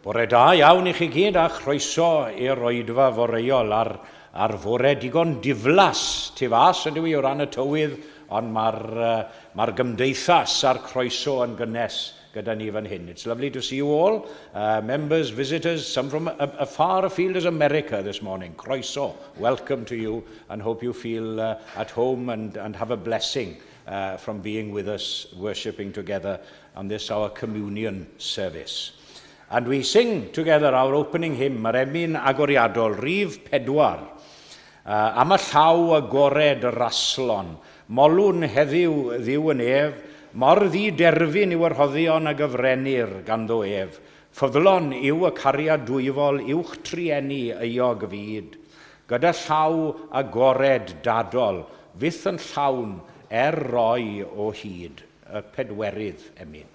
Bore da iawn i chi gyd a chroeso i'r oedfa foreuol ar, ar fore digon diflas tu fas ydw i o ran y tywydd, ond mae'r uh, mae gymdeithas a'r croeso yn gynnes gyda ni fan hyn. It's lovely to see you all, members, visitors, some from a, a far afield as America this morning. Croeso, welcome to you and hope you feel at home and, and have a blessing from being with us, worshipping together on this our communion service. And we sing together our opening hymn, yr emyn agoriadol, rif pedwar. Am y llaw agored raslon, molwn heddiw ddiw yn ef, mor ddi derfyn yw y rhoddion a gyfrenir ganddo ef. Ffyddlon yw y cariad dwyfol uwch trueni euog fyd. Gyda llaw agored dadol, fyth yn llawn er roi o hyd, y pedwerydd emyn.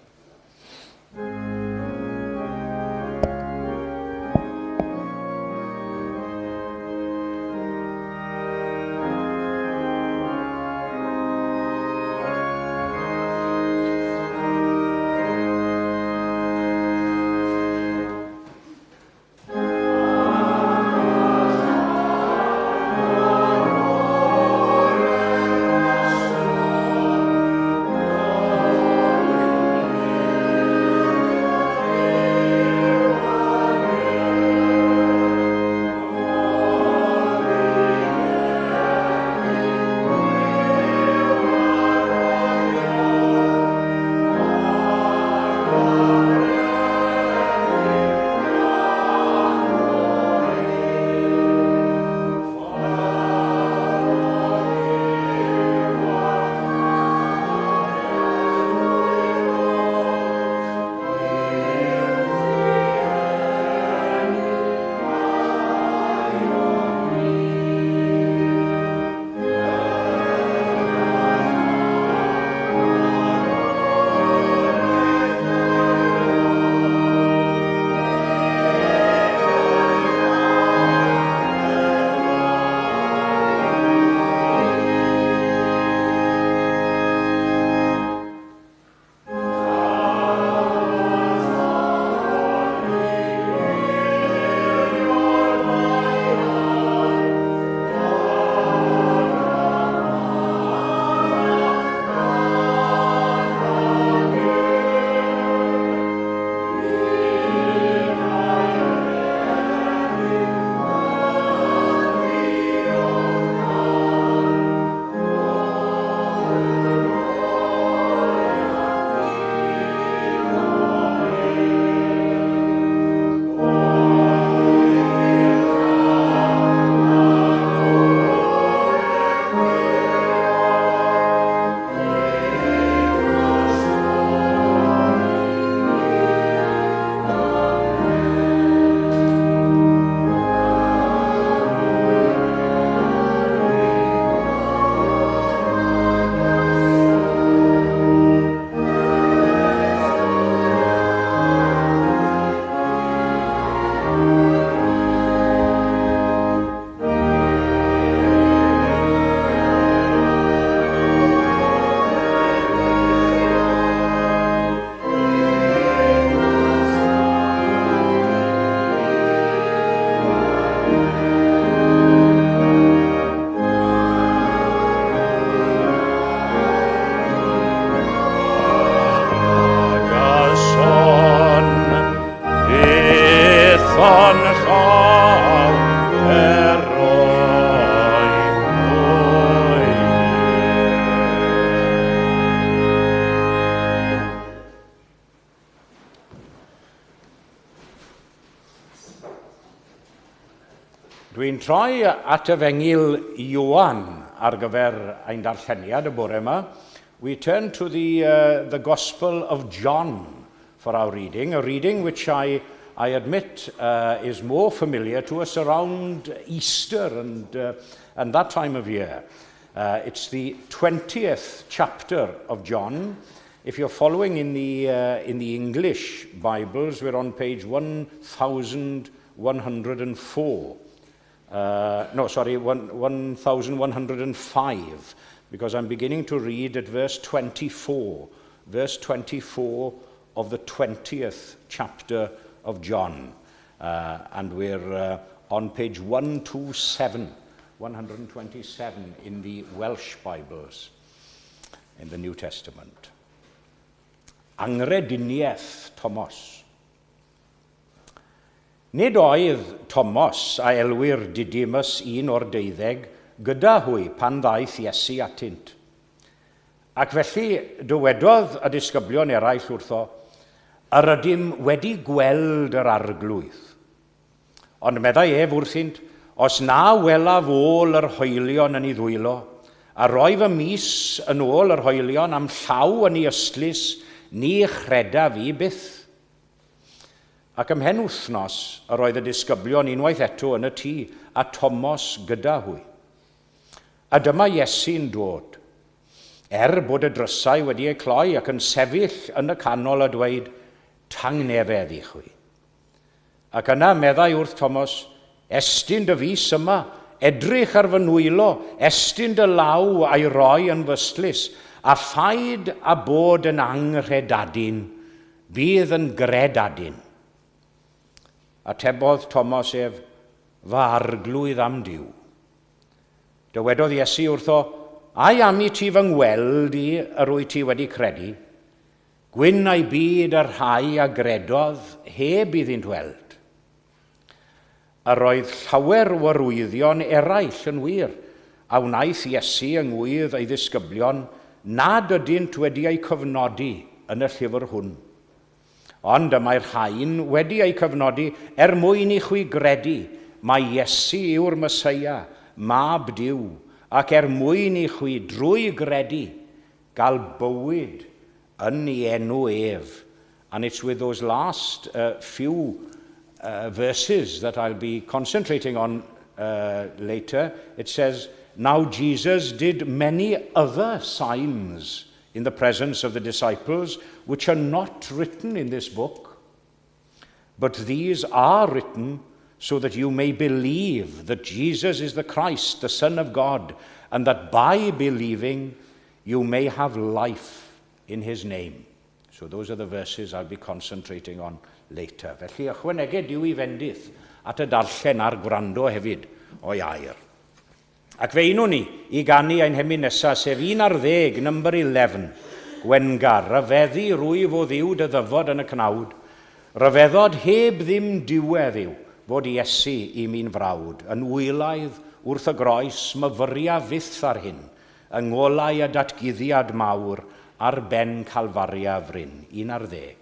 Dwi'n troi at Efengyl Ioan ar gyfer ein darlleniad y bore yma. We turn to the, the Gospel of John for our reading, a reading which I, I admit is more familiar to us around Easter and, and that time of year. It's the 20th chapter of John. If you're following in the, in the English Bibles, we're on page 1104. No, sorry, 1105, because I'm beginning to read at verse 24. Verse 24 of the 20th chapter of John. And we're on page 127, 127 in the Welsh Bibles in the New Testament. Anghrediniaeth Thomas. Nid oedd Thomas a elwir Didymus un o'r 12 gyda hwy pan ddaeth Iesu atynt. Ac felly dywedodd y disgyblion eraill wrtho, yr ydym wedi gweld yr arglwydd. Ond meddai ef wrthynt, os na welaf ôl yr hoelion yn ei ddwylo, a roi fy mys yn ôl yr hoelion am llaw yn ei ystlys, ni chredaf i byth. Ac ymhen wythnos, yr oedd y disgyblion unwaith eto yn y tŷ, a Thomas gyda hwy. A dyma Iesu'n dod, er bod y drysau wedi eu cloi ac yn sefyll yn y canol a dweud, tangnefedd i chwi. Ac yna meddai wrth Thomas, estyn dy fys yma, edrych ar fy nwylo, estyn dy law a'i roi yn fy ystlys, a phaid a bod yn anghredadun, bydd yn gredadun. Atebodd Thomas ef, fy arglwydd am Duw. Dywedodd Iesu wrtho, ai am i ti fy ngweld i yr wyt ti wedi credu? Gwyn a'i byd y rhai a gredodd heb iddynt weld. Yr oedd llawer o arwyddion eraill yn wir, a wnaeth Iesu yng ngwydd ei ddisgyblion nad ydynt wedi eu cofnodi yn y llyfr hwn. Ond y mae'r rhain wedi eu cofnodi er mwyn i chwi gredu mai Iesu yw'r Meseia, mab Duw, ac er mwyn i chwi drwy gredu gael bywyd yn ei enw ef. And it's with those last few verses that I'll be concentrating on later. It says, now Jesus did many other signs in the presence of the disciples, which are not written in this book, but these are written so that you may believe that Jesus is the Christ, the Son of God, and that by believing you may have life in his name. So those are the verses I'll be concentrating on later. Felly ychwaneged Duw ei fendith at y darllen a'r gwrando hefyd o'i air. Ac fe unwn ni i ganu ein hemyn nesaf, sef 11, number 11, Gwengar, rhyfeddu rwyf o Dduw dy ddyfod yn y cnawd, rhyfeddod heb ddim diwedd yw fod Iesu i mi'n frawd, yn wylaidd wrth y groes, myfyria fyth ar hyn, yng ngolau a datguddiad mawr ar ben Calfaria fryn, 11.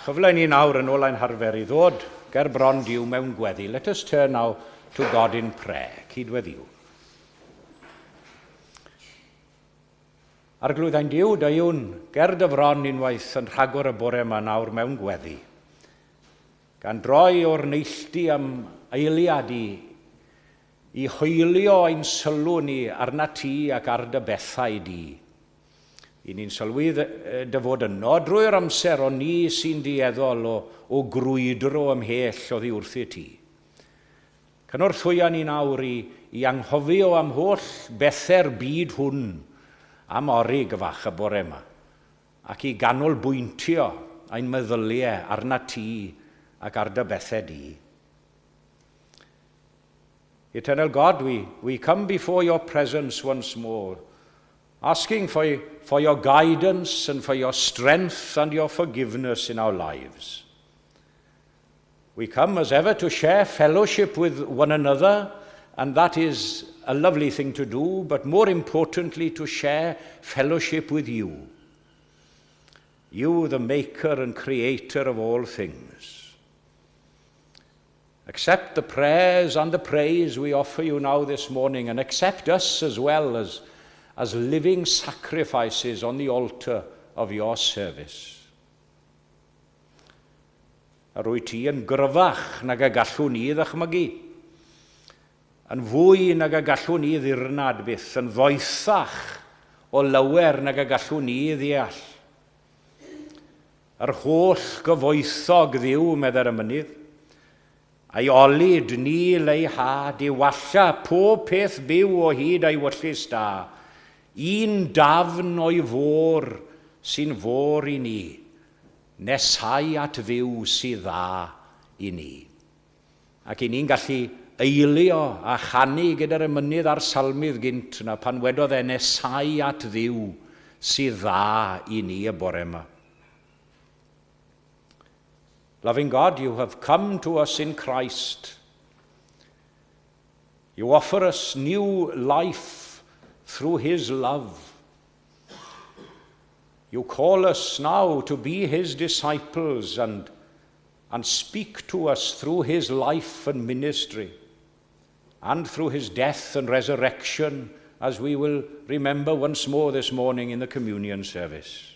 chyfle ni nawr yn ôl ein harfer i ddod ger bron Duw mewn gweddi. Let us turn now to God in prayer. Cydweddiwn. Arglwydd ein Duw, deuwn ger dy fron unwaith yn rhagor y bore yma nawr mewn gweddi. Gan droi o'r neilltu am eiliad i, i hoelio ein sylw ni arna ti ac ar dy bethau di. I ni'n sylwi dy fod yno drwy'r amser, ond ni sy'n dueddol o, o grwydro ymhell oddi wrthyt ti. Cynorthwya ni nawr i, i anghofio am holl bethau'r byd hwn am orig fach y bore yma, ac i ganolbwyntio ein meddyliau arna ti ac ar dy bethau di. Eternal God, we, we come before your presence once more, asking for, for your guidance and for your strength and your forgiveness in our lives. We come as ever to share fellowship with one another, and that is a lovely thing to do, but more importantly, to share fellowship with you. You, the maker and creator of all things. Accept the prayers and the praise we offer you now this morning, and accept us as well as, as living sacrifices on the altar of your service. Yr wyt ti yn gryfach nag y gallwn ni ddychmygu, yn fwy nag y gallwn ni ddirnad byth, yn ddoethach o lawer nag y gallwn ni ddeall. Yr holl gyfoethog Dduw, meddai'r emynydd, a'i olud ni leihâ, diwalla pob peth byw o hyd a'i wyllys da, un dafn o'i fôr sy'n fôr i ni, nesau at Dduw sydd dda i ni. Ac i ni'n gallu eilio a chanu gyda'r emynydd a'r salmydd gynt yna pan wedodd e nesau at Dduw sydd dda i ni y bore yma. Loving God, you have come to us in Christ. You offer us new life through his love. You call us now to be his disciples and, and speak to us through his life and ministry and through his death and resurrection, as we will remember once more this morning in the communion service.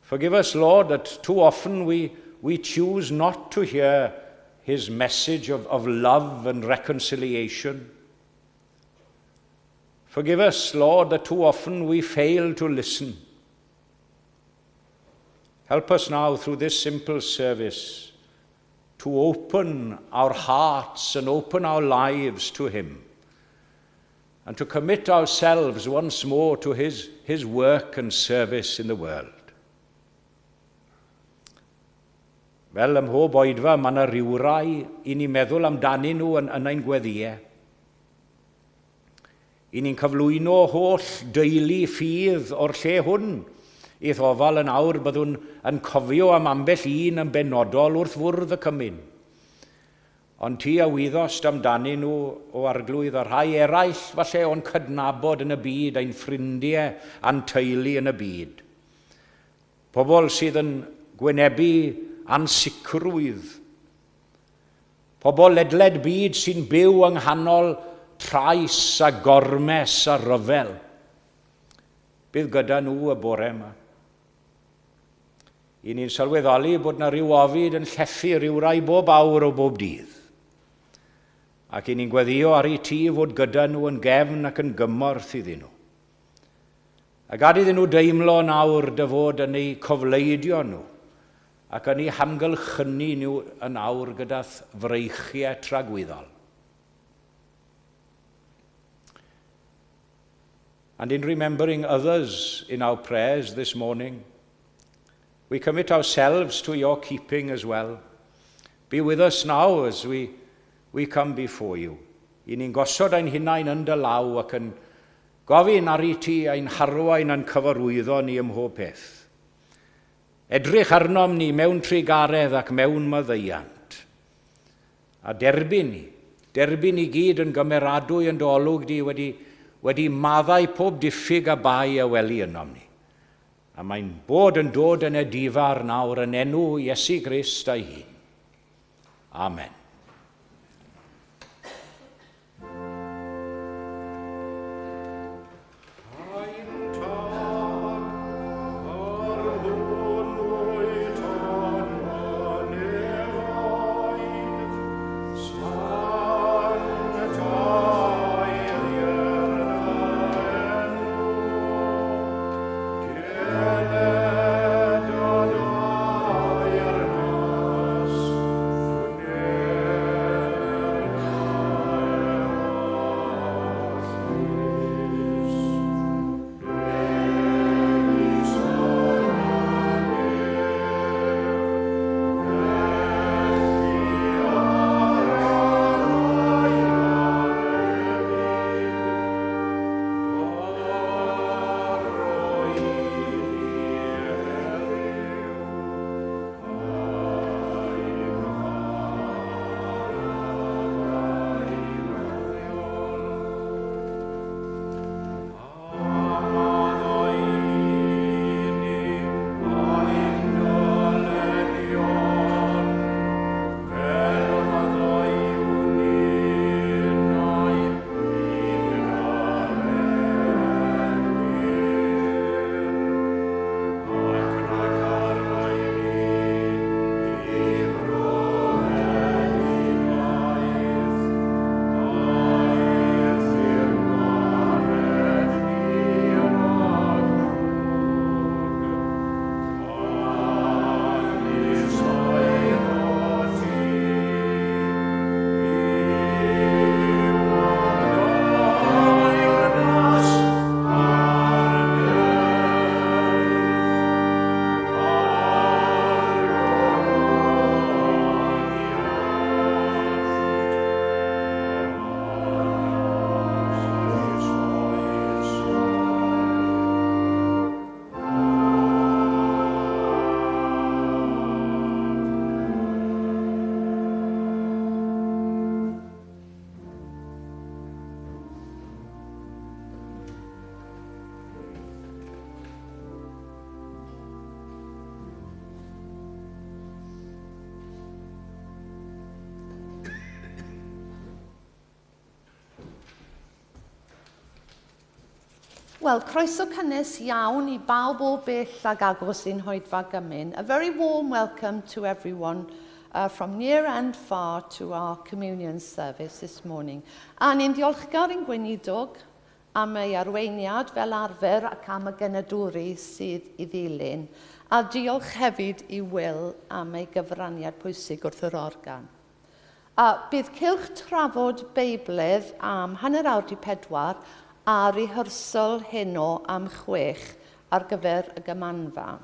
Forgive us, Lord, that too often we, we choose not to hear his message of, of love and reconciliation. Forgive us, Lord, that too often we fail to listen. Help us now through this simple service to open our hearts and open our lives to him and to commit ourselves once more to his, his work and service in the world. Fel ym mhob oedfa, mae yna rywrai i ni meddwl amdanyn nhw yn, yn ein gweddïau. I ni'n cyflwyno holl deulu ffydd o'r lle hwn i'th ofal yn awr byddwn yn cofio am ambell un yn benodol wrth fwrdd y cymun. Ond ti a wyddost amdanyn nhw o Arglwydd a rhai eraill falle o'n cydnabod yn y byd, ein ffrindiau a'n teulu yn y byd. Pobl sydd yn gwynebu ansicrwydd. Pobl ledled byd sy'n byw yng nghanol trais a gormes a rhyfel. Bydd gyda nhw y bore yma. I ni'n sylweddoli bod na rhyw ofid yn llethu rhyw rai bob awr o bob dydd. Ac i ni'n gweddio ar i ti fod gyda nhw yn gefn ac yn gymorth iddyn nhw. A gad iddyn nhw deimlo nawr dy fod yn eu cofleidio nhw ac yn eu hamgylchynu nhw yn awr gyda freichiau tragwyddol. And in remembering others in our prayers this morning, we commit ourselves to your keeping as well. Be with us now as we, we come before you. I ni'n gosod ein hunain yn dy law ac yn gofyn ar i ti ein harwain a'n cyfarwyddo ni ym mhob peth. Edrych arnom ni mewn trugaredd ac mewn maddeuant. A derbyn ni, derbyn ni gyd yn gymeradwy yn dy olwg di wedi, wedi maddau pob diffyg a bai a weli ynom ni. A mae'n bod yn dod yn edifar nawr yn enw Iesu Grist a'i hun. Amen. Wel, croeso cynnes iawn i bawb o bell ag agos i'n hoedfa gymun. A very warm welcome to everyone from near and far to our communion service this morning. A ni'n ddiolchgar i'n gweinidog am ei arweiniad fel arfer ac am y genadwri sydd i ddilyn. A diolch hefyd i Will am ei gyfraniad pwysig wrth yr organ. A bydd cylch trafod Beibledd am 3:30 a rehearsal heno am 6 ar gyfer y gymanfa.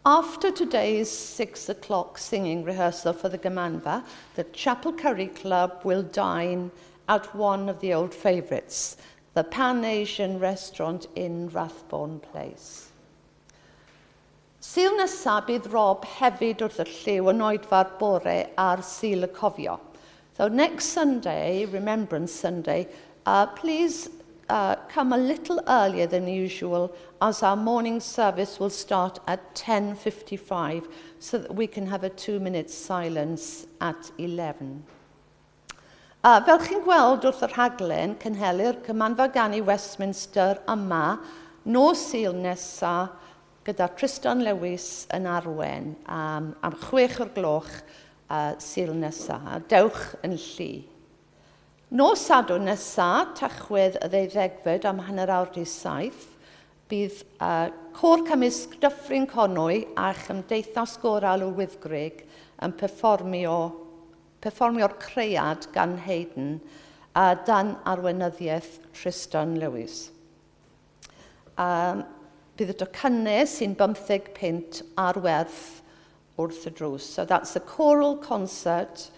After today's 6 o'clock singing rehearsal for the Gymanfa, the Chapel Curry Club will dine at one of the old favourites, the Pan-Asian restaurant in Rathbone Place. Sul nesaf bydd Rob hefyd wrth y llyw yn oedfa'r bore ar Sul y Cofio. So next Sunday, Remembrance Sunday, please come a little earlier than usual, as our morning service will start at 10:55 so that we can have a 2-minute silence at 11. Fel chi'n gweld wrth y rhaglen, cynhelir Cymanfa Ganu Westminster yma nos Sul nesa gyda Tristan Lewis yn arwen am 6 o'r gloch Sul nesa. Dewch yn llu. Nos Sadwrn nesa, Tachwedd y 12 am 6:30, bydd Côr Cymysg Dyffryn Conwy a Chymdeithas Goral o Wyddgrug yn perfformio'r Cread gan Haydn dan arweinyddiaeth Tristan Lewis. Bydd y docynnau sy'n 15 punt ar werth wrth y drws. So that's a choral concert,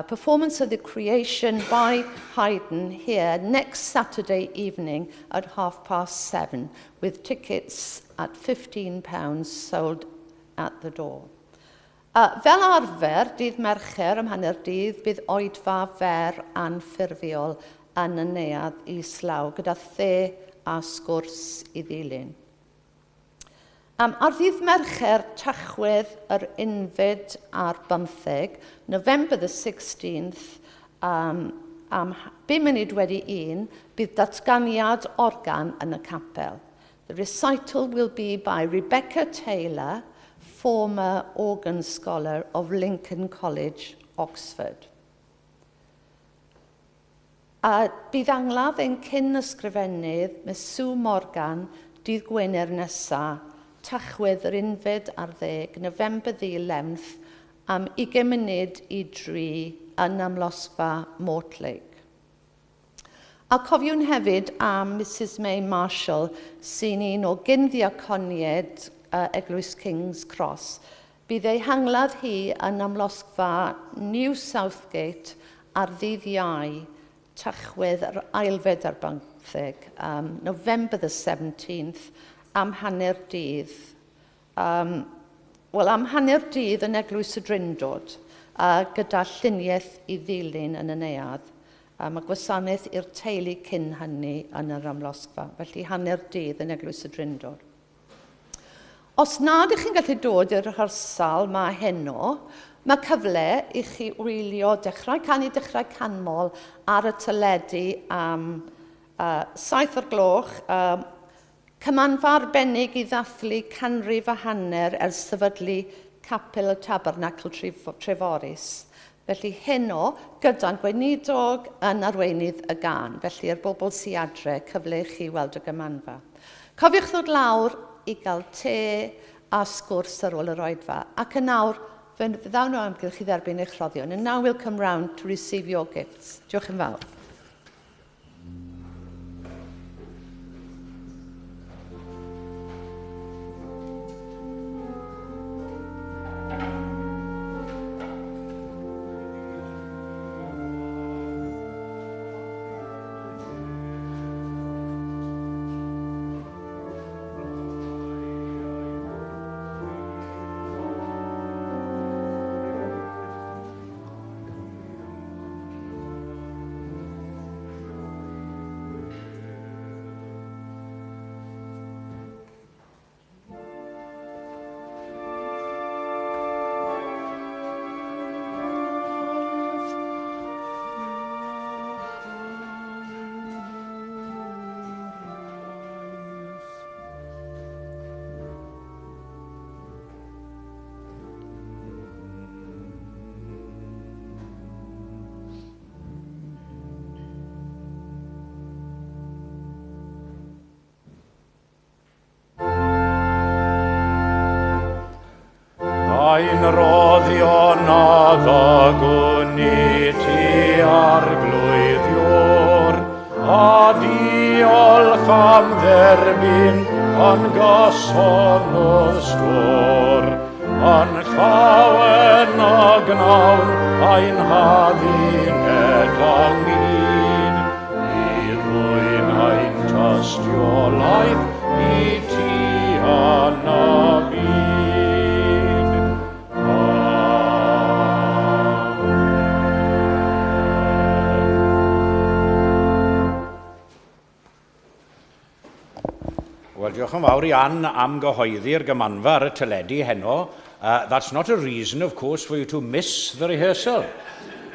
performance of the Creation by Haydn here next Saturday evening at 7:30, with tickets at £15 sold at the door. Fel arfer, dydd Mercher am 12:30, bydd oedfa fer anffurfiol yn y neuadd islaw gyda the a sgwrs i ddilyn. Ar ddydd Mercher, Tachwedd yr 11, November the 16th, am 1:05, bydd datganiad organ yn y capel. The recital will be by Rebecca Taylor, former organ scholar of Lincoln College, Oxford. A bydd angladd ein cyn ysgrifennydd, Miss Sue Morgan, dydd Gwener nesa, Tachwedd yr 11, November the 11th, am 2:40 yn amlosgfa Mortlake. A cofiwn hefyd am Mrs May Marshall, sy'n un o gyn-ddiaconiaid Eglwys King's Cross. Bydd ei hangladd hi yn amlosgfa New Southgate ar ddydd Iau, Tachwedd yr 12, November the 17th, am hanner dydd. Wel, am hanner dydd yn Eglwys y Drindod, gyda lluniaeth i ddilyn yn y neuadd. Mae gwasanaeth i'r teulu cyn hynny yn yr amlosgfa, felly hanner dydd yn Eglwys y Drindod. Os nad ych chi'n gallu dod i'r rehearsal ma heno, mae cyfle i chi wylio Dechrau Canu, Dechrau Canmol ar y teledu am 7 o'r gloch. Cymanfa arbennig i ddathlu 150 ers sefydlu Capel y Tabernacl Treforys. Felly heno, gyda'n gweinidog yn arweinydd y gân. Felly i'r bobl sy adre, cyfle i chi weld y gymanfa. Cofiwch ddod lawr i gael te a sgwrs ar ôl yr oedfa. Ac yn awr, fe ddawn o amgylch i dderbyn eich rhoddion. And now we'll come round to receive your gifts. Diolch yn fawr. Ein rhoddion a ddygwn i ti Arglwydd Iôr, a diolch am dderbyn yn gyson o'r stôr. Yn llawen a gnawn ein hadduned ynghyd, i ddwyn ein tystiolaeth i ti yn y byd. Amen. Wel, diolch yn fawr i Ann am gyhoeddi'r gymanfa ar y teledu heno. That's not a reason, of course, for you to miss the rehearsal.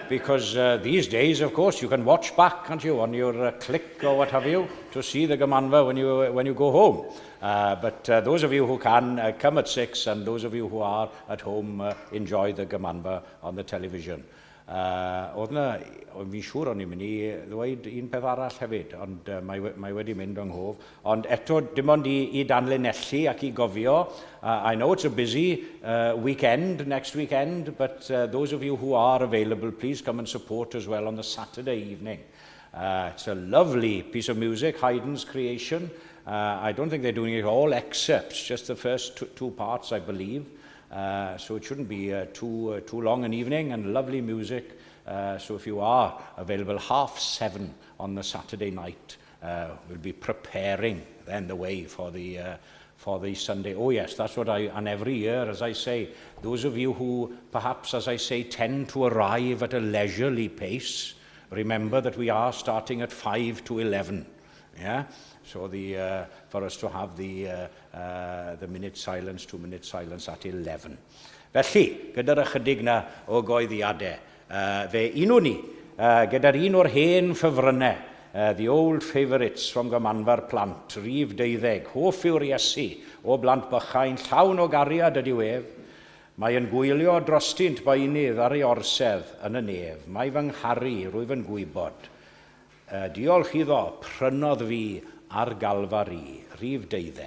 Because these days, of course, you can watch back, can't you, on your click or what have you, to see the Gymanfa when you go home. But those of you who can, come at 6, and those of you who are at home, enjoy the Gymanfa on the television. Oedd na, o'n fi'n siŵr o'n i'n mynd i ddweud un peth arall hefyd, ond mae wedi mynd o'n nghof. Ond eto, dim ond i danlinellu ac i gofio, I know it's a busy weekend, next weekend, but those of you who are available, please come and support as well on the Saturday evening. It's a lovely piece of music, Haydn's creation. I don't think they're doing it all excerpts, just the first two parts, I believe. So it shouldn't be too long an evening, and lovely music. So if you are available, 7:30 on the Saturday night, we'll be preparing then the way for the Sunday. Oh yes, that's what I, and every year, as I say, those of you who perhaps, as I say, tend to arrive at a leisurely pace, remember that we are starting at 10:55. Yeah? So the, for us to have the, the minute silence, 2 minute silence at 11. Felly, gyda'r ychydig na o gyhoeddiadau, fe unwn ni gyda'r un o'r hen ffefrynnau, the old favourites from Gymanfa'r Plant, rhif 12, hoff yw'r Iesu o blant bychain, llawn o gariad ydyw ef. Mae yn gwylio drostynt beunydd ar ei orsedd yn y nef. Mae fy ngharu, rwyf yn gwybod. Diolch iddo, prynodd fi ar Galfari, rhif 12.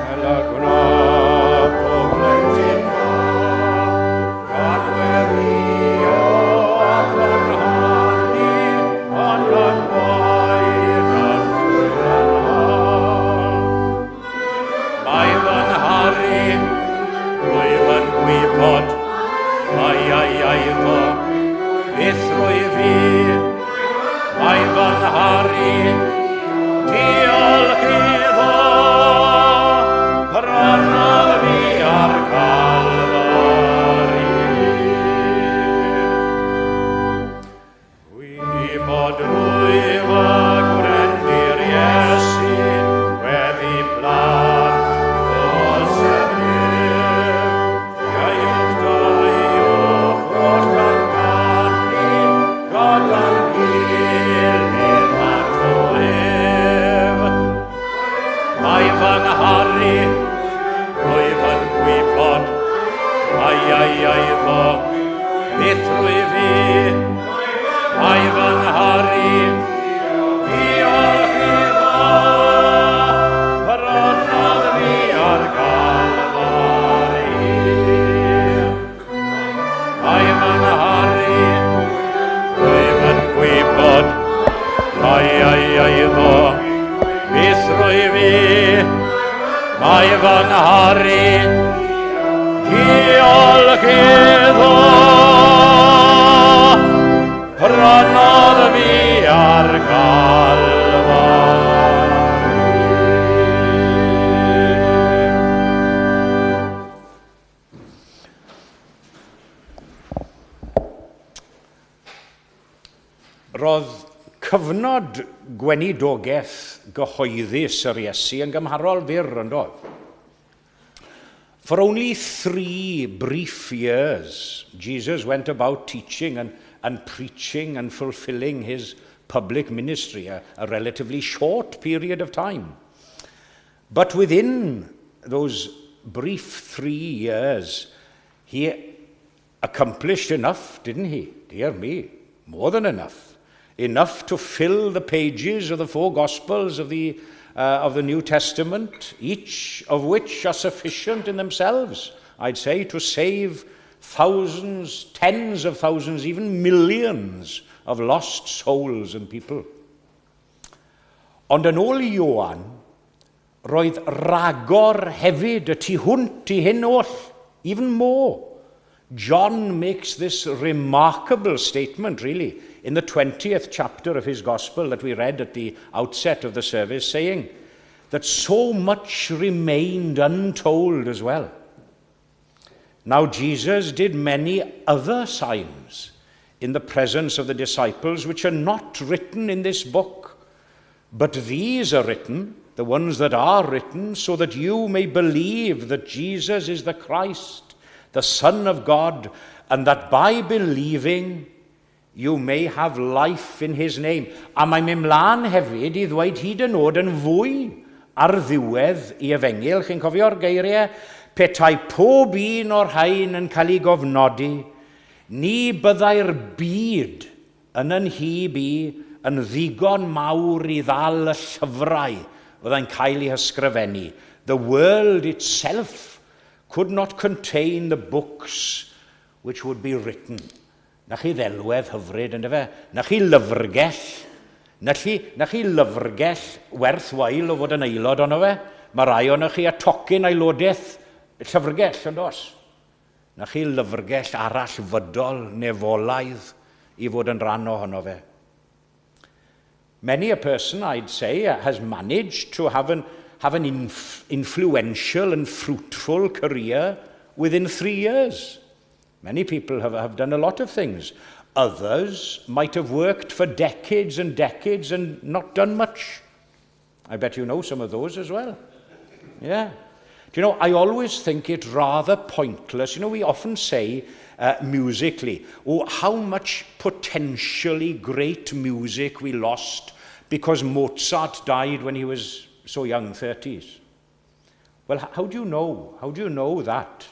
Fel y gwna pob plentyn bach, gan weddïo a glanhau, ond yn gwaed a'n glanhau. Mae fy ngharu, rwyf yn gwybod, mai ei eiddo, byth rwyf fi. Mae fy ngharu, diolch iddo, prynodd fi ar Galfari. Gwybod rwyf y gwrendir Iesu, weddi plant o'r nef. Iau dau o holl gan ganu, gyda'n gilydd ato ef. Mae fy ngharu, rwyf yn gwybod, mai ei eiddo, byth rwyf fi. Mae fy ngharu, diolch iddo, prynodd fi ar Galfari. Mae fy ngharu, rwyf yn gwybod, mai ei eiddo, byth rwyf fi. Mae fy ngharu, diolch iddo, prynodd fi ar Galfari. Roedd cyfnod gweinidogaeth gyhoeddus yr Iesu yn gymharol fyr yn doedd. For only 3 brief years, Jesus went about teaching and preaching and fulfilling his public ministry, a relatively short period of time. But within those brief 3 years, he accomplished enough, didn't he? Dear me, more than enough. Enough to fill the pages of the four Gospels of the New Testament, each of which are sufficient in themselves, I'd say, to save Thousands, tens of thousands, even millions of lost souls and people. Ond yn ôl Ioan, roedd ragor hefyd y tu hwnt i hyn oll, even more. John makes this remarkable statement, really, in the 20th chapter of his gospel that we read at the outset of the service, saying that so much remained untold as well. Now, Jesus did many other signs in the presence of the disciples, which are not written in this book. But these are written, the ones that are written, so that you may believe that Jesus is the Christ, the Son of God, and that by believing you may have life in his name. A mae'n mynd mlaen hefyd i ddweud hyd yn oed yn fwy ar ddiwedd ei efengyl. Chi'n cofio'r geiriau? Petai pob un o'r rhain yn cael ei gofnodi, ni byddai'r byd yn 'y nhyb i yn ddigon mawr i ddal y llyfrau fyddai'n cael ei hysgrifennu. The world itself could not contain the books which would be written. 'Na chi ddelwedd hyfryd, ynddo fe? 'Na chi lyfrgell. 'Na chi lyfrgell werth wael o fod yn aelod ono fe. Mae rai ohonoch chi â tocyn aelodaeth llyfrgell, yn does? 'Na chi lyfrgell arall fydol, nefolaidd i fod yn rhan ohono fe. Many a person, I'd say, has managed to have an influential and fruitful career within 3 years. Many people have done a lot of things. Others might have worked for decades and decades and not done much. I bet you know some of those as well. Yeah. Do you know, I always think it rather pointless. We often say musically, "Oh, how much potentially great music we lost because Mozart died when he was so young, 30s." Well, how do you know? How do you know that?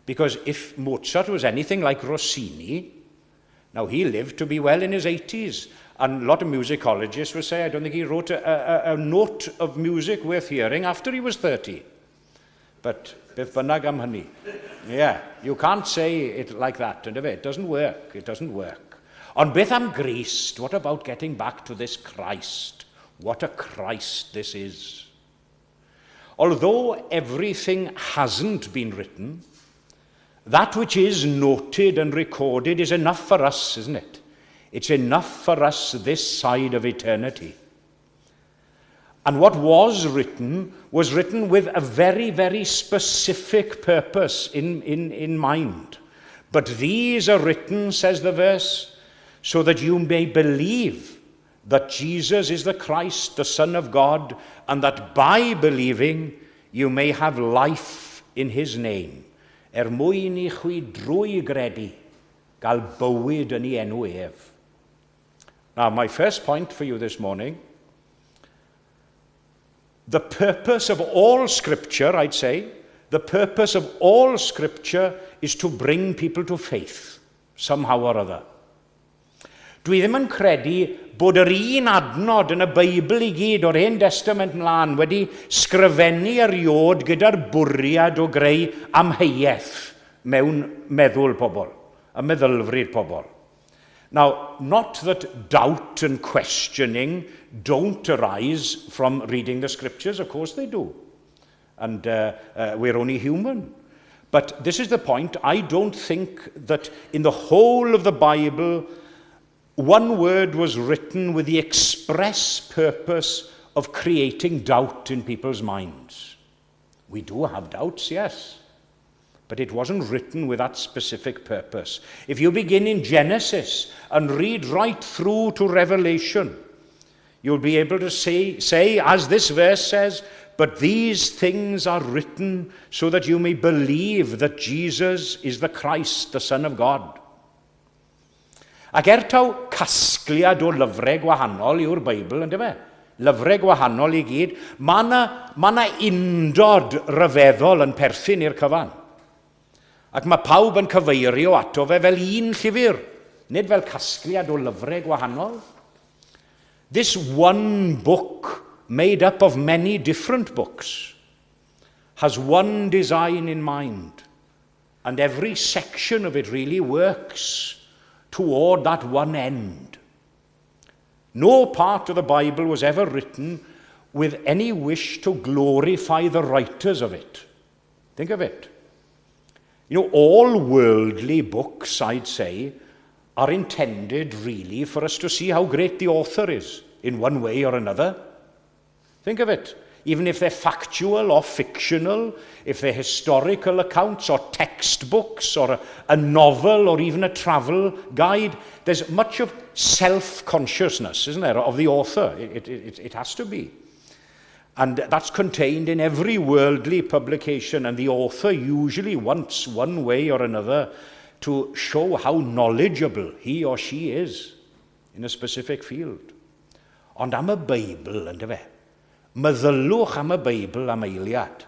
Because if Mozart was anything like Rossini, now he lived to be well in his 80s, and a lot of musicologists would say, "I don't think he wrote a note of music worth hearing after he was 30." But beth bynnag am hynny. Yeah, you can't say it like that, and it doesn't work. It doesn't work. Ond beth am Grist? What about getting back to this Christ? What a Christ this is. Although everything hasn't been written, that which is noted and recorded is enough for us, isn't it? It's enough for us this side of eternity. And what was written was written with a very, very specific purpose in mind. "But these are written," says the verse, "so that you may believe that Jesus is the Christ, the Son of God, and that by believing you may have life in his name." Er mwyn i chwi drwy gredu gael bywyd yn ei enw ef. Now, my first point for you this morning: the purpose of all Scripture, I'd say, the purpose of all Scripture is to bring people to faith, somehow or other. Dwi ddim yn credu bod yr un adnod yn y Beibl i gyd o'r Hen Testament mlaen wedi sgrifennu erioed gyda'r bwriad o greu amheuaeth mewn meddwl pobl, a meddylfryd pobl. Now, not that doubt and questioning don't arise from reading the Scriptures, of course they do. And we're only human. But this is the point. I don't think that in the whole of the Bible, one word was written with the express purpose of creating doubt in people's minds. We do have doubts, yes. But it wasn't written with that specific purpose. If you begin in Genesis and read right through to Revelation, you'll be able to say, as this verse says, "But these things are written so that you may believe that Jesus is the Christ, the Son of God." Ac er taw casgliad o lyfrau gwahanol yw'r Beibl, ynddo fe? Lyfrau gwahanol i gyd, mae yna ma undod ryfeddol yn perthyn i'r cyfan. Ac mae pawb yn cyfeirio ato fe fel un llyfr, nid fel casgliad o lyfrau gwahanol. This one book, made up of many different books, has one design in mind. And every section of it really works toward that one end. No part of the Bible was ever written with any wish to glorify the writers of it. Think of it. You know, all worldly books, I'd say, are intended really for us to see how great the author is in one way or another. Think of it. Even if they're factual or fictional, if they're historical accounts or textbooks or a novel or even a travel guide, there's much of self-consciousness, isn't there, of the author. It has to be. And that's contained in every worldly publication, and the author usually wants one way or another to show how knowledgeable he or she is in a specific field. Ond am y Beibl, yndyfe? Meddylwch am y Beibl am eiliad.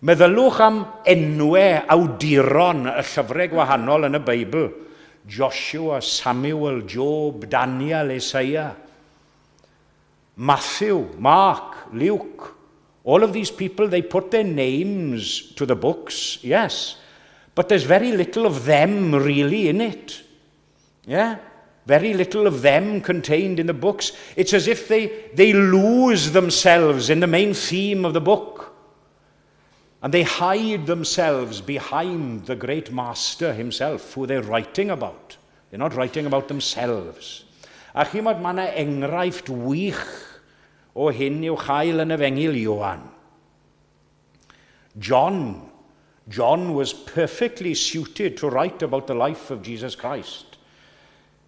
Meddylwch am enwau awduron y llyfrau gwahanol yn y Beibl. Joshua, Samuel, Job, Daniel, Isaiah. Matthew, Mark, Luke. All of these people, they put their names to the books, yes. But there's very little of them really in it. Yeah? Very little of them contained in the books. It's as if they lose themselves in the main theme of the book. And they hide themselves behind the great master himself, who they're writing about. They're not writing about themselves. A chi'mod, mae yna enghraifft wych o hyn i'w chael yn Efengyl Ioan. John was perfectly suited to write about the life of Jesus Christ.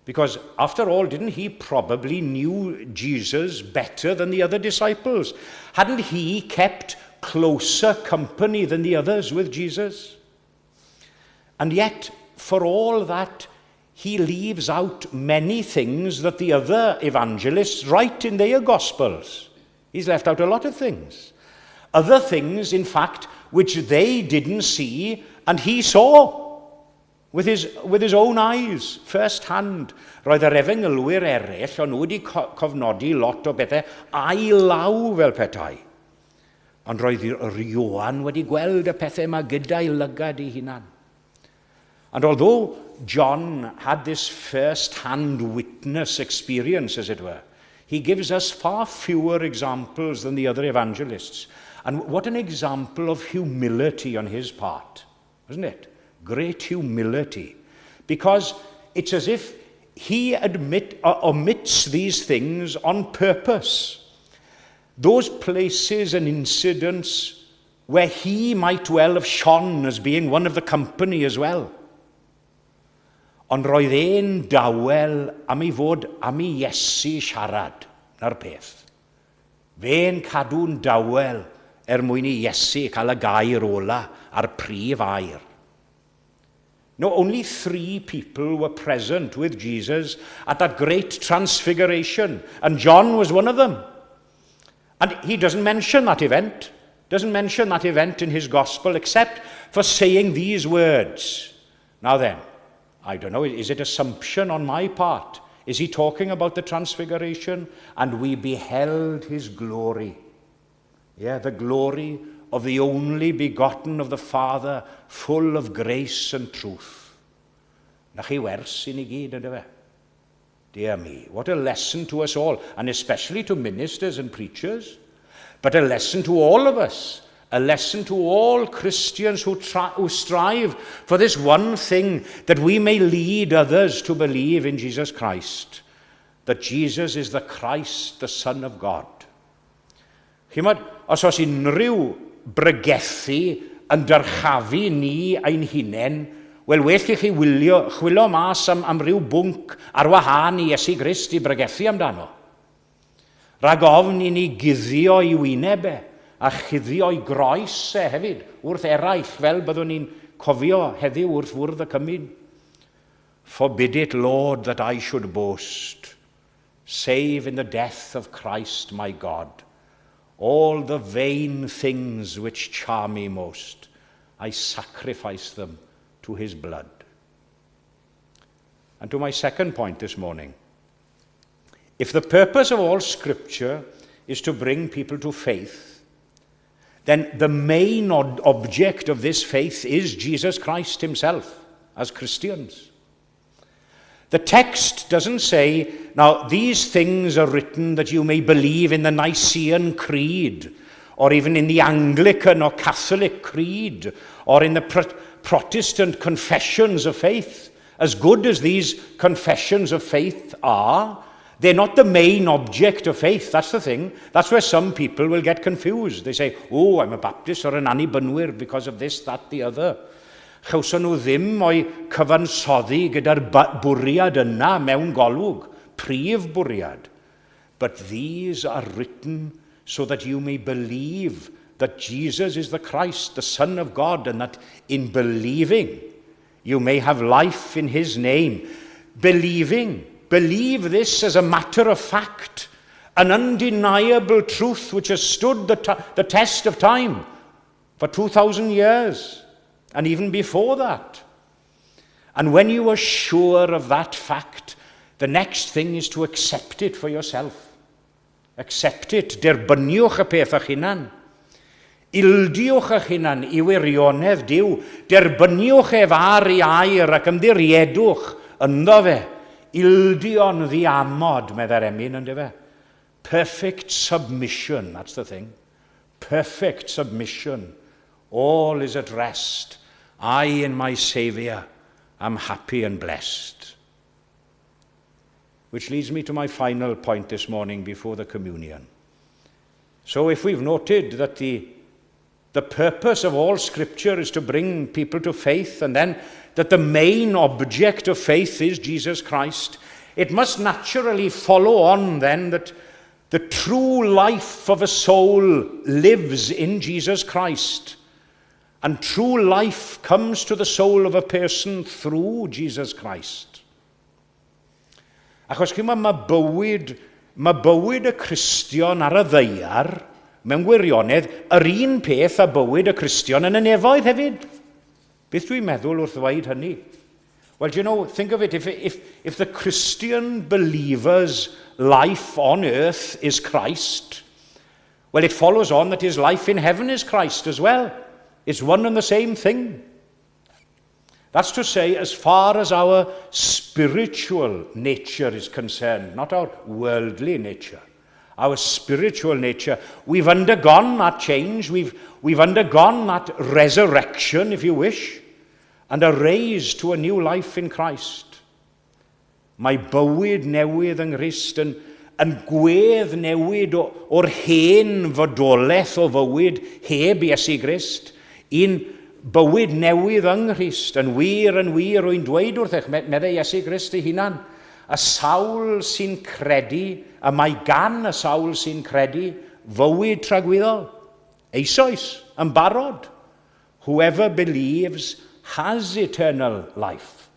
Because after all, didn't he probably knew Jesus better than the other disciples? Hadn't he kept closer company than the others with Jesus? And yet, for all that, he leaves out many things that the other evangelists write in their gospels. He's left out a lot of things. Other things, in fact, which they didn't see and he saw with his own eyes, first hand. Roedd yr efengylwyr eraill, o'n nhw wedi cofnodi lot o bethau ail law fel petai. Ond roedd yr Ioan wedi gweld y pethau yma gyda'i lygad ei hunan. And although John had this first-hand witness experience, as it were, he gives us far fewer examples than the other evangelists. And what an example of humility on his part, isn't it? Great humility. Because it's as if he omits these things on purpose. Those places and incidents where he might well have shone as being one of the company as well. Ond roedd e'n dawel am ei fod am i Iesu siarad, 'na'r peth. Fe'n cadw'n dawel er mwyn i Iesu cael y gair ola a'r prif air. No, only three people were present with Jesus at that great transfiguration, and John was one of them. And he doesn't mention that event, doesn't mention that event in his gospel, except for saying these words. Now then, I don't know, is it assumption on my part? Is he talking about the transfiguration? "And we beheld his glory." Yeah, the glory of the only begotten of the Father, full of grace and truth. 'Na chi wers i ni gyd, yndyfe? Dear me, what a lesson to us all, and especially to ministers and preachers, but a lesson to all of us, a lesson to all Christians who strive for this one thing, that we may lead others to believe in Jesus Christ, that Jesus is the Christ, the Son of God. Chimod, os oes unrhyw bregethu yn dyrchafu ni ein hunain, wel, well i chi wylio, chwilio mas am ryw bwnc ar wahân i Iesu Grist i bregethu amdano. Rhag ofn i ni guddio ei wyneb e, a chuddio ei groes e hefyd wrth eraill, fel byddwn ni'n cofio heddiw wrth fwrdd y cymun. "Forbid it, Lord, that I should boast, save in the death of Christ my God. All the vain things which charm me most, I sacrifice them to his blood." And to my second point this morning. If the purpose of all Scripture is to bring people to faith, then the main object of this faith is Jesus Christ himself, as Christians. The text doesn't say, now, these things are written that you may believe in the Nicene Creed, or even in the Anglican or Catholic Creed, or in the Protestant confessions of faith. As good as these confessions of faith are, they're not the main object of faith. That's the thing. That's where some people will get confused. They say, oh, I'm a Baptist or an Annibynwyr because of this, that, the other. Chawson nhw ddim o'i cyfansoddi gyda'r bwriad yna mewn golwg, prif bwriad. But these are written so that you may believe that Jesus is the Christ, the Son of God, and that in believing you may have life in his name. Believing, believe this as a matter of fact, an undeniable truth which has stood the test of time for 2,000 years. And even before that. And when you are sure of that fact, the next thing is to accept it for yourself. Accept it. Derbyniwch y peth eich hunan. Ildiwch eich hunan i wirionedd Duw. Derbyniwch ef ar ei air ac ymddiriedwch ynddo fe. Ildio'n ddiamod, meddai'r emyn, ynddo fe. Perfect submission, that's the thing. Perfect submission. All is at rest. I in my Saviour am happy and blessed. Which leads me to my final point this morning before the communion. So if we've noted that the purpose of all Scripture is to bring people to faith, and then that the main object of faith is Jesus Christ, it must naturally follow on then that the true life of a soul lives in Jesus Christ. And true life comes to the soul of a person through Jesus Christ. Achos chi'n mae bywyd y Cristion ar y ddaear, mewn gwirionedd, yr un peth a bywyd y Cristion yn y nefoedd hefyd. Beth dwi'n meddwl wrth ddweud hynny? Well, do you know, think of it, if the Christian believer's life on earth is Christ, well, it follows on that his life in heaven is Christ as well. It's one and the same thing. That's to say, as far as our spiritual nature is concerned, not our worldly nature, our spiritual nature, we've undergone that change, we've undergone that resurrection, if you wish, and are raised to a new life in Christ. Mae bywyd newydd yng Nghrist yn gwedd newid o'r hen fodolaeth o fywyd heb Iesu Grist, i'n bywyd newydd yng Nghrist, yn wir, rwy'n dweud wrthych, meddai Iesu Grist ei hunan, y sawl sy'n credu, y mae gan y sawl sy'n credu, fywyd tragwyddol, eisoes, yn barod. Whoever believes has eternal life.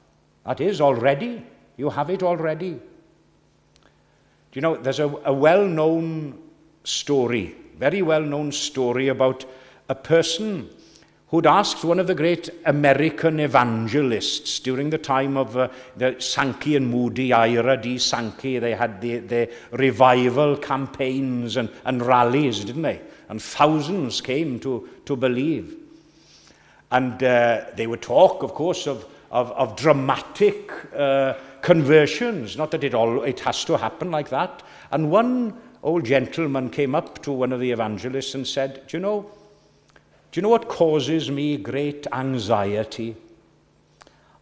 That is already. You have it already. Do you know, there's a well-known story, very well-known story about a person who'd asked one of the great American evangelists during the time of the Sankey and Moody, Ira D. Sankey. They had the revival campaigns and rallies, didn't they? And thousands came to believe. And they would talk, of course, of dramatic conversions. Not that it has to happen like that. And one old gentleman came up to one of the evangelists and said, Do you know what causes me great anxiety?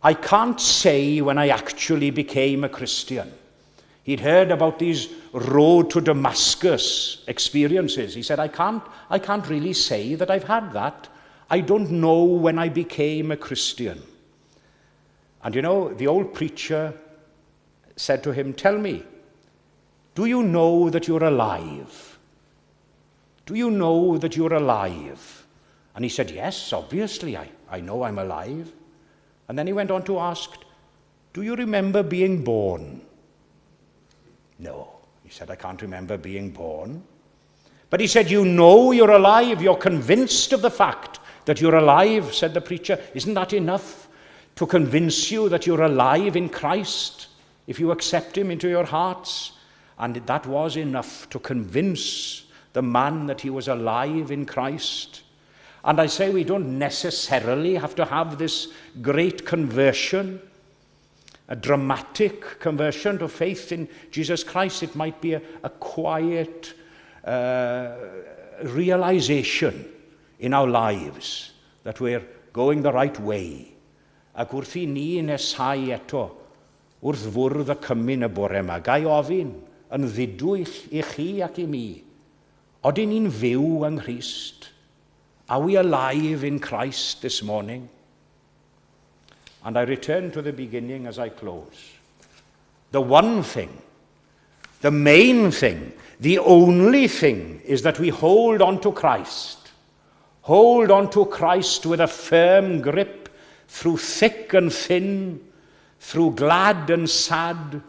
I can't say when I actually became a Christian. He'd heard about these road to Damascus experiences. He said, I can't really say that I've had that. I don't know when I became a Christian. And you know, the old preacher said to him, "Tell me, do you know that you're alive? Do you know that you're alive?" And he said, "Yes, obviously, I know I'm alive." And then he went on to ask, "Do you remember being born?" "No," he said, "I can't remember being born." "But," he said, "you know you're alive. You're convinced of the fact that you're alive," said the preacher. "Isn't that enough to convince you that you're alive in Christ if you accept him into your hearts?" And that was enough to convince the man that he was alive in Christ. And I say we don't necessarily have to have this great conversion, a dramatic conversion to faith in Jesus Christ. It might be a quiet realization in our lives that we're going the right way. Ac wrth i ni nesau eto, wrth fwrdd y cymun y bore yma, ga i ofyn yn ddidwyll i chi ac i mi, odyn ni'n fyw yng Nghrist? Are we alive in Christ this morning? And I return to the beginning as I close. The one thing, the main thing, the only thing is that we hold on to Christ. Hold on to Christ with a firm grip through thick and thin, through glad and sad,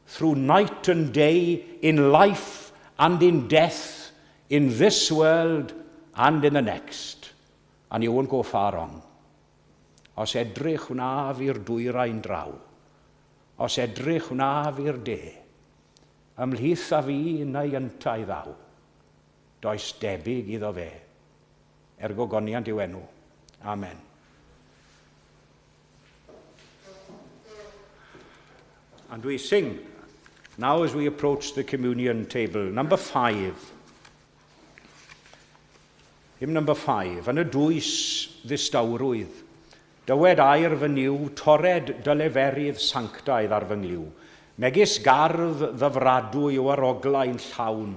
through night and day, in life and in death, in this world and in the next. And you won't go far wrong. Os edrych wnaf i'r dwyrain draw, os edrych wnaf i'r de, ymhlith a fi neu yntau ddaw, does debyg iddo fe, er gogoniant i'w enw. Amen. And we sing now as we approach the communion table. Number 5. Hymn number 5. Yn y dwys ddistawrwydd. Dywed air fy Nuw, torred dy leferydd sanctaidd ar fy nghlyw. Megis gardd ddyfradwy o aroglau'n llawn,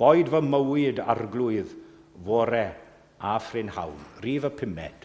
boed fy mywyd Arglwydd, fore a phrynhawn. Rhif y pumed.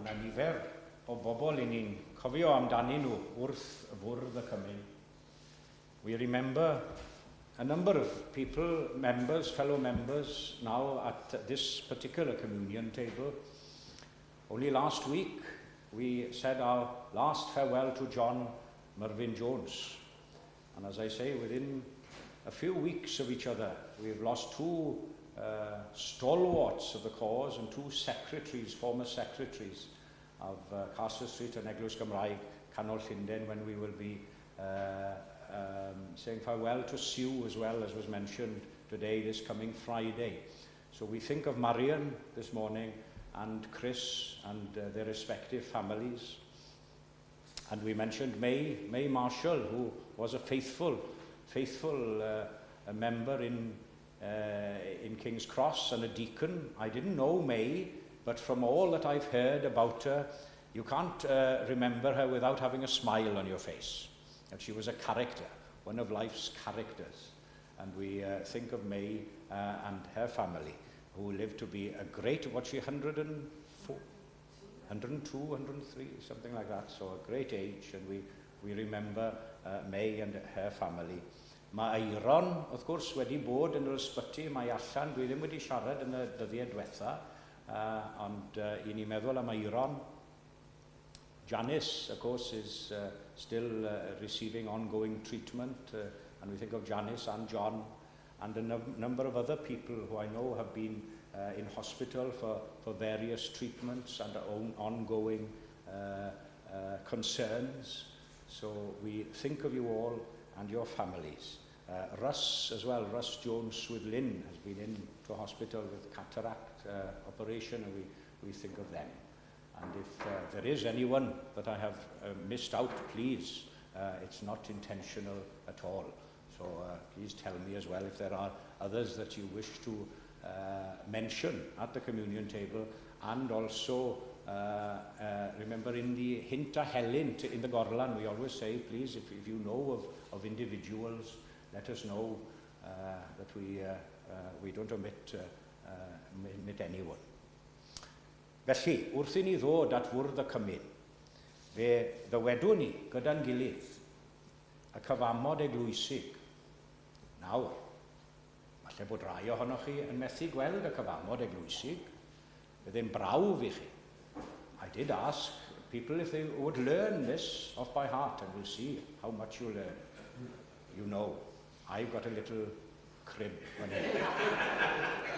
Mae yna nifer o bobl i ni'n cofio amdanyn nhw wrth fwrdd y cymun. We remember a number of people, members, fellow members, now at this particular communion table. Only last week we said our last farewell to John Mervyn Jones. And as I say, within a few weeks of each other, we've lost two stalwarts of the cause and two secretaries, former secretaries of Castle Street and Eglwys Gymraeg, Canol Llundain, when we will be saying farewell to Sue as well, as was mentioned today, this coming Friday. So we think of Marion this morning and Chris and their respective families. And we mentioned May Marshall, who was a faithful a member in King's Cross and a deacon. I didn't know May, but from all that I've heard about her, you can't remember her without having a smile on your face. And she was a character, one of life's characters. And we think of May and her family, who lived to be a great, what's she, 104, 102, 103, something like that. So a great age, and we remember May and her family. Mae Eiron, wrth gwrs, wedi bod yn yr ysbyty, mae allan, dwi ddim wedi siarad yn y dyddiau diwetha, ond i ni meddwl am Eiron. Janice, of course, is still receiving ongoing treatment, and we think of Janice and John and a number of other people who I know have been in hospital for various treatments and own ongoing concerns. So we think of you all and your families. Russ as well, Russ Jones with Lynn, has been in to hospital with cataract operation, and we think of them. And if there is anyone that I have missed out, please, it's not intentional at all. So please tell me as well if there are others that you wish to mention at the communion table, and also remember in the Hynt a Helynt in the Gorlan, we always say, please, if you know of individuals, let us know that we don't omit anyone. Felly, wrth i ni ddod at fwrdd y cymun, fe ddywedwn ni gyda'n gilydd y cyfamod eglwysig. Nawr, falle bod rai ohonoch chi yn methu gweld y cyfamod eglwysig, bydd e'n brawf i chi. I did ask people if they would learn this off by heart, and we'll see how much you learn. You know, I've got a little crib fan hyn.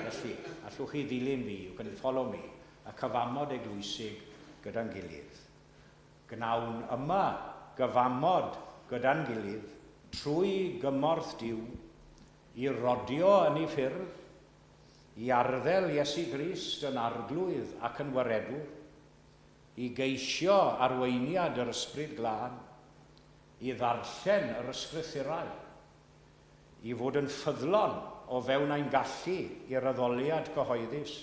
Felly, allwch chi ddilyn fi, you can follow me, y cyfamod eglwysig gyda'n gilydd. Gnawn yma gyfamod gyda'n gilydd trwy gymorth Duw i rodio yn ei ffyrdd, i arddel Iesu Grist yn arglwydd ac yn waredwr, i geisio arweiniad yr Ysbryd Glân, i ddarllen yr ysgrythurau, i fod yn ffyddlon o fewn ein gallu i'r addoliad cyhoeddus,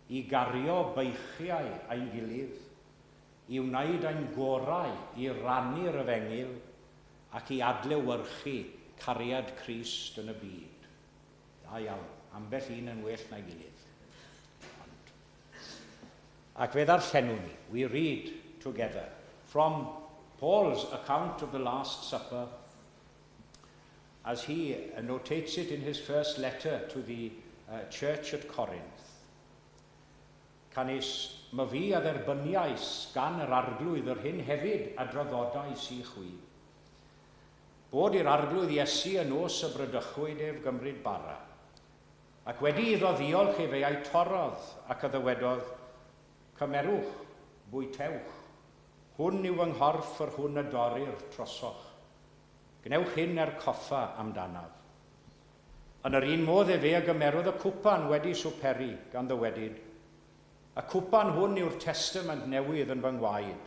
i gario beichiau ein gilydd, i wneud ein gorau i rannu'r efengyl ac i adlewyrchu cariad Crist yn y byd. Da iawn, ambell un yn well na'i gilydd. Ond. Ac fe ddarllenwn ni, we read together from Paul's account of the Last Supper as he notates it in his first letter to the church at Corinth. Canys myfi a dderbyniais gan yr arglwydd yr hyn hefyd a draddodais i chwi. Bod i'r arglwydd Iesu y nos y bradychwyd ef gymryd bara. Ac wedi iddo ddiolch efe a'i torrodd ac a ddywedodd, Cymerwch, bwytewch, hwn yw fy nghorff yr hwn y dorir trosoch. Gwnewch hyn er coffa amdanaf. Yn yr un modd efe a gymerodd y cwpan wedi swperi gan ddywedyd, Y cwpan hwn yw'r testament newydd yn fy ngwaed.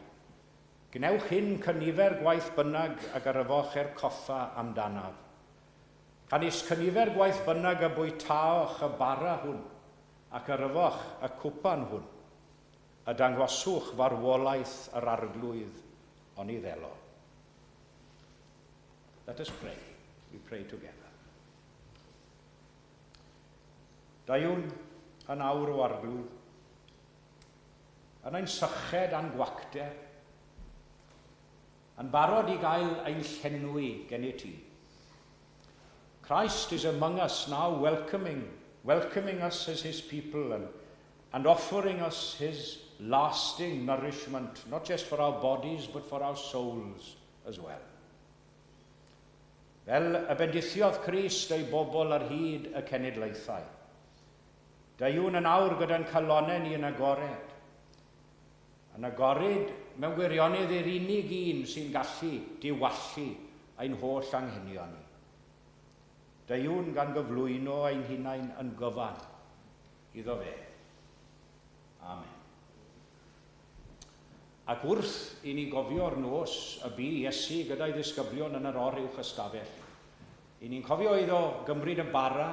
Gwnewch hyn cynifer gwaith bynnag ag yr yfoch er coffa amdanaf. Canys cynifer gwaith bynnag y bwytaoch y bara hwn ac yr yfoch y cwpan hwn, y dangoswch farwolaeth yr arglwydd oni ddelo. Let us pray. We pray together. Deuwn yn awr o arglwydd. yn ein syched a'n gwacter, yn barod i gael ein llenwi gennyt ti. Christ is among us now, welcoming us as his people and offering us his lasting nourishment, not just for our bodies, but for our souls as well. Fel y bendithiodd Crist ei bobl ar hyd y cenedlaethau. Deuwn yn awr gyda'n calonnau ni yn agored. Yn agored mewn gwirionedd i'r unig un sy'n gallu diwallu ein holl anghenion ni. Deuwn gan gyflwyno ein hunain yn gyfan iddo fe. Amen. Ac wrth i ni gofio'r nos y bu Iesu gyda'i ddisgyblion yn yr oruwch ystafell, i ni'n cofio iddo gymryd y bara,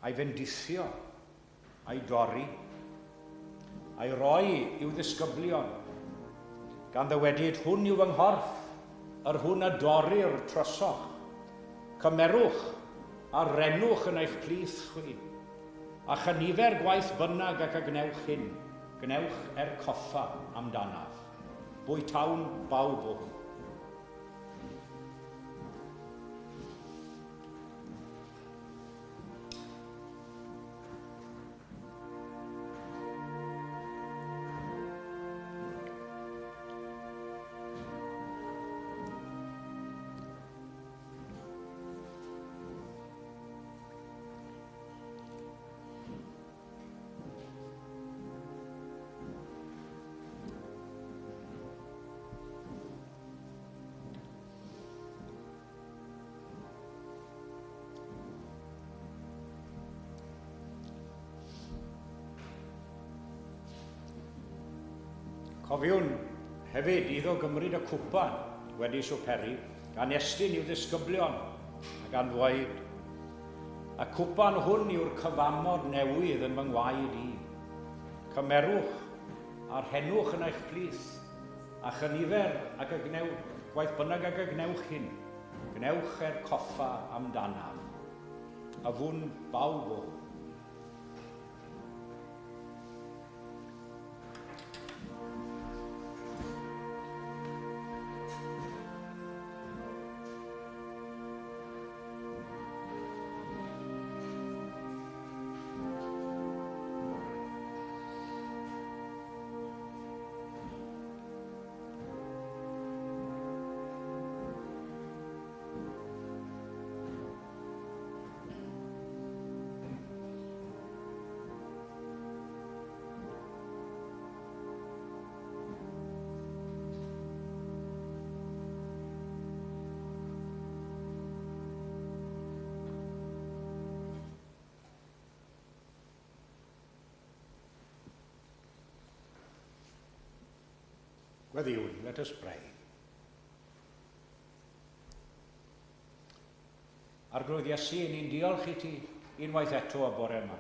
a'i fendithio, a'i dorri, a'i roi i'w ddisgyblion, gan ddywedyd, hwn yw fy nghorff, yr hwn a dorrir trosoch. Cymerwch a rennwch yn eich plith chwi, a chynifer gwaith bynnag ac a gwnewch hyn, gwnewch er coffa amdanaf. Bwytawn bawb o hwn. Cofiwn hefyd iddo gymryd y cwpan wedi swperi, gan estyn i'w ddisgyblion a gan ddweud, y cwpan hwn yw'r cyfamod newydd yn fy ngwaed i. Cymerwch a rhennwch yn eich plith, a chynifer ac y gwnewch, gwaith bynnag ac y gwnewch hyn, gwnewch er coffa amdanaf. A fwn bawb o hwn. Gweddïwn, let us pray. Arglwydd Iesu, ni'n diolch i ti unwaith eto y bore yma.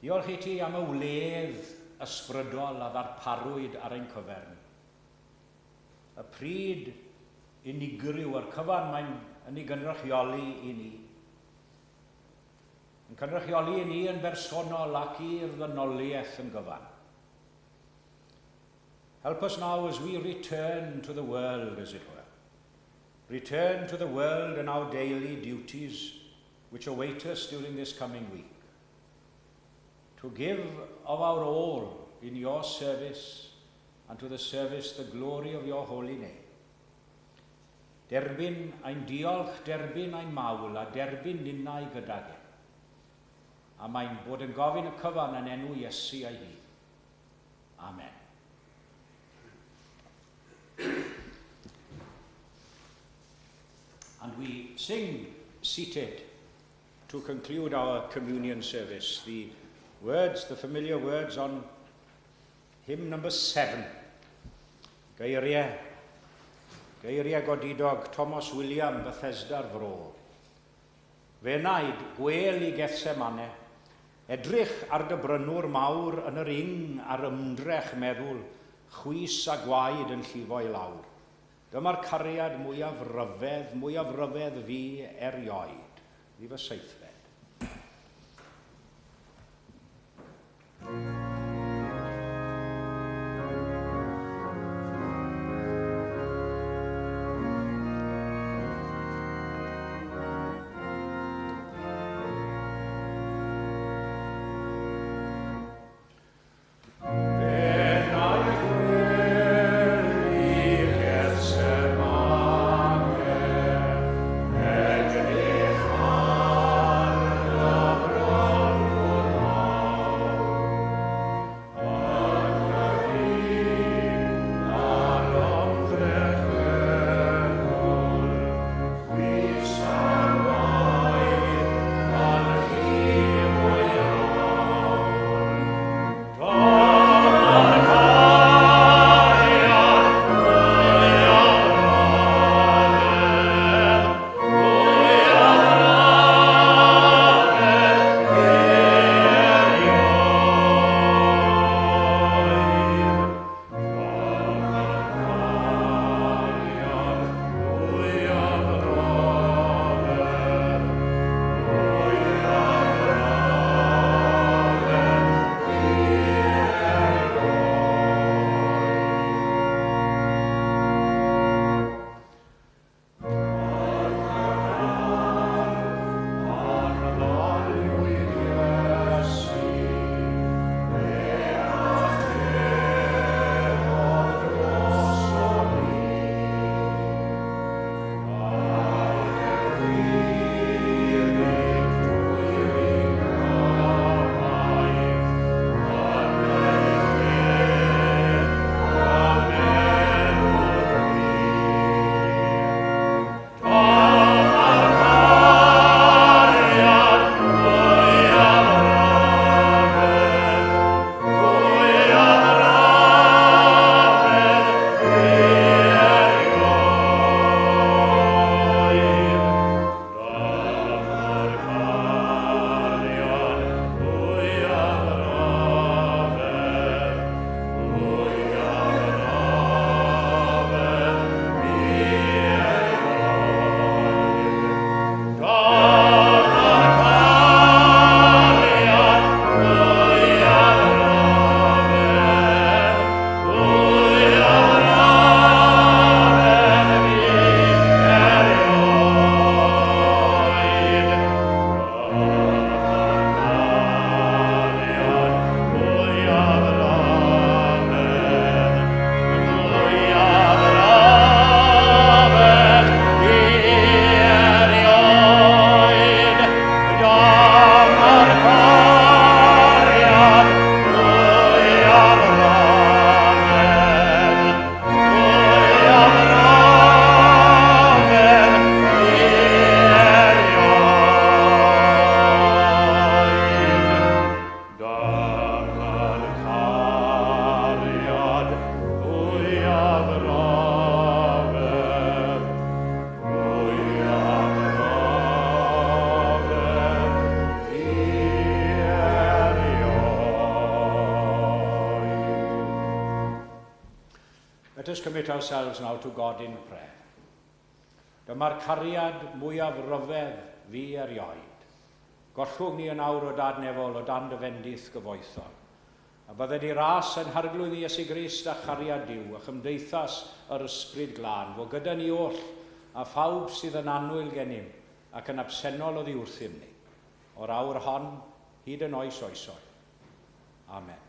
Diolch i ti am y wledd ysbrydol a ddarparwyd ar ein cyfer ni. Y pryd unigryw a'r cyfan mae'n yn ei gynrychioli i ni. Yn cynrychioli i ni yn bersonol ac i'r ddynoliaeth yn gyfan. Help us now as we return to the world, as it were. Return to the world and our daily duties which await us during this coming week. To give of our all in your service and to the service the glory of your holy name. Derbyn ein diolch, derbyn ein mawl a derbyn ninnau gydag e. A mae'n bod yn gofyn y cyfan yn enw Iesu ei hun. Amen. And we sing seated to conclude our communion service. The words, the familiar words on hymn number 7. Geiriau godidog Thomas William Bethesda'r Fro. F'enaid, gwel i Gethsemane, edrych ar dy brynwr mawr yn yr ing a'r ymdrech meddwl, chwys a gwaed yn llifo i lawr. Dyma'r cariad mwyaf ryfedd fi erioed. Rhif y seithfed. Let us commit ourselves now to God in prayer. Dyma'r cariad mwyaf ryfedd fu erioed. Gollwng ni yn awr, O Dad nefol, o dan dy fendith gyfoethog. A bydded i ras ein Harglwydd Iesu Grist a chariad Duw a chymdeithas yr Ysbryd Glân, fo gyda ni oll a phawb sydd yn annwyl gennym ac yn absennol oddi wrthym ni, o'r awr hon hyd yn oes oesoedd. Amen.